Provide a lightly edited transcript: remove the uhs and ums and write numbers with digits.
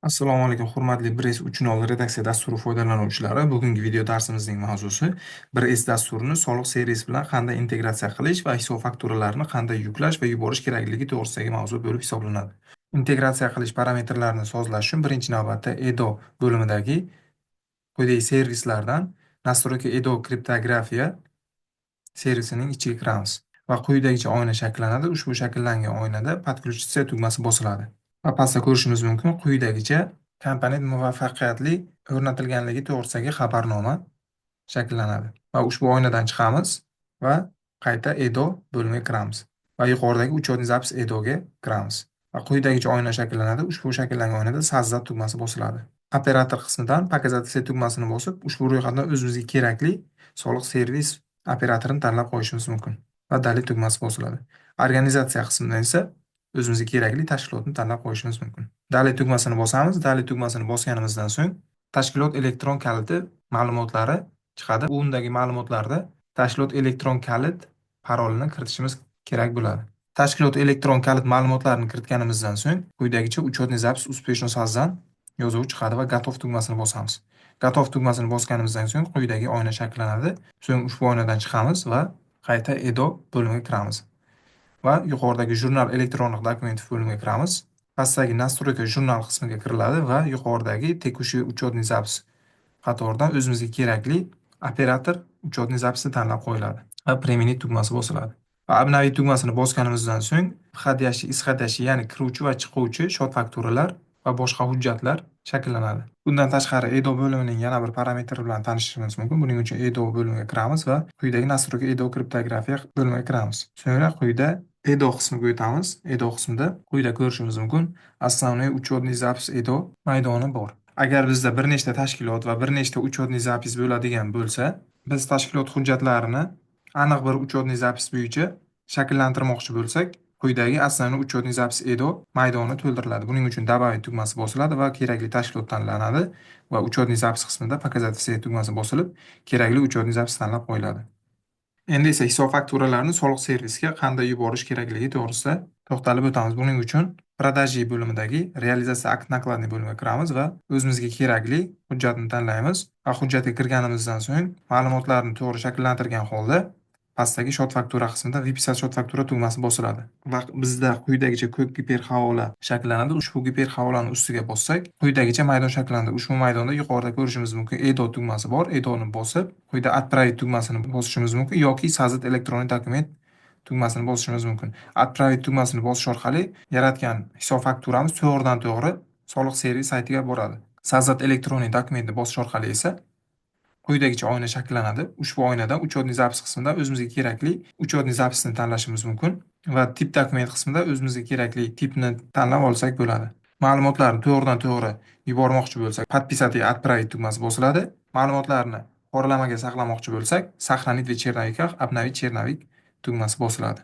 Assalomu alaykum, hurmatli 1С 3.0 redaksiya dasturi foydalanuvchilari. Bugungi video darsimizning mavzusi 1С dasturini soliq servisi bilan qanday integratsiya qilish va hisob fakturalarini qanday yuklash va yuborish kerakligi to'g'risidagi mavzu bo'lib hisoblanadi. Integratsiya qilish parametrlarini sozlash uchun birinchi navbatda ЭДО bo'limidagi quyidagi servislardan "Настройка ЭДО криптография" servisining ichiga kiramiz va quyidagicha oyna shakllanadi. Ushbu shakllangan oynada "Подключиться" tugmasi bosiladi. Va pastda ko'rishimiz mumkin, quyidagicha komponent muvaffaqiyatli o'rnatilganligi to'g'risidagi xabarnoma shakllanadi. Va ushbu oynadan chiqamiz va qayta ЭДО bo'limiga kiramiz va yuqoridagi "Учетный запись ЭДО" ga kiramiz. Va quyidagicha oyna shakllanadi. Ushbu shakllangan oynada "Создать" tugmasi bosiladi. Operator qismidan "Показать все" tugmasini bosib, ushbu ro'yxatdan o'zimizga kerakli soliq servis operatorini tanlab qo'yishimiz mumkin va "Далее" tugmasi bosiladi. Организация qismidan esa o'zimizga kerakli tashkilotni tanlab qo'yishimiz mumkin. "Далее" tugmasini bosamiz. "Далее" tugmasini bosganimizdan so'ng tashkilot elektron kaliti ma'lumotlari chiqadi. Undagi ma'lumotlarda tashkilot elektron kalit parolini kiritishimiz kerak bo'ladi. Tashkilot elektron kalit ma'lumotlarini kiritganimizdan so'ng quyidagicha "Учетный запись успешно создан" yozuvi chiqadi va "Готов" tugmasini bosamiz. "Готов" tugmasini bosganimizdan so'ng quyidagi oyna shakllanadi. So'ng ushbu oynadan chiqamiz va qayta ЭДО bo'limiga kiramiz. Va yuqoridagi "Журнал электронных документов" bo'limiga kiramiz. Pastdagi "Настройка журнал" qismiga kiriladi va yuqoridagi "Текущий учетный запись" qatoridan o'zimizga kerakli operator учетный запись ni tanlab qo'yiladi va "Применить" tugmasi bosiladi. Va "Обновить" tugmasini bosganimizdan so'ng входящий, исходящий, ya'ni kiruvchi va chiquvchi счет fakturalar va boshqa hujjatlar shakllanadi. Bundan tashqari, ЭДО bo'limining yana bir parametri bilan tanishishimiz mumkin. Buning uchun ЭДО bo'limiga kiramiz va quyidagi "Настройка ЭДО криптография" bo'limiga kiramiz. So'ngra quyida ЭДО qismiga o'tamiz. ЭДО qismida quyida ko'rishimiz mumkin, "Основной учетный запись ЭДО" maydoni bor. Agar bizda bir nechta tashkilot va bir nechta учетный запись bo'ladigan bo'lsa, biz tashkilot hujjatlarini aniq bir учетный запись bo'yicha shakllantirmoqchi bo'lsak, quyidagi "Основной учетный запись ЭДО" maydoni to'ldiriladi. Buning uchun "Добавить" tugmasi bosiladi va kerakli tashkilot tanlanadi va "Учетный запись" qismida "Показать все" tugmasi bosilib, kerakli учетный запись tanlab qo'yiladi. Endi esa hisob fakturalarni soliq servisiga qanday yuborish kerakligi to'g'risida to'xtalib o'tamiz. Buning uchun "Продажи" bo'limidagi "Реализация акт накладной" bo'limiga kiramiz va o'zimizga kerakli hujjatni tanlaymiz va hujjatga kirganimizdan so'ng ma'lumotlarni to'g'ri shakllantirgan holda pastdagi "Счет фактура" qismida "Выписать счет фактура" tugmasi bosiladi va bizda quyidagicha ko'k giperhavola shakllanadi. Ushbu giperhavolani ustiga bossak, quyidagicha maydon shakllanadi. Ushbu maydonda yuqorida ko'rishimiz mumkin, ЭДО tugmasi bor. ЭДО ni bosib, quyida "Отправить" tugmasini bosishimiz mumkin yoki "Создать электронный документ" tugmasini bosishimiz mumkin. "Отправить" tugmasini bosish orqali yaratgan hisob fakturamiz to'g'ridan to'g'ri soliq servis saytiga boradi. "Создать электронный документ" ni bosish orqali esa quyidagicha oyna shakllanadi. Ushbu oynada "Учетный запись" qismida o'zimizga kerakli учетный запись ni tanlashimiz mumkin va "Тип документ" qismida o'zimizga kerakli tipni tanlab olsak bo'ladi. Ma'lumotlarni to'g'ridan to'g'ri yubormoqchi bo'lsak, "Подписать и отправить" tugmasi bosiladi. Ma'lumotlarni qoralamaga saqlamoqchi bo'lsak, "Сохранить в черновиках", "Обновить черновик" tugmasi bosiladi.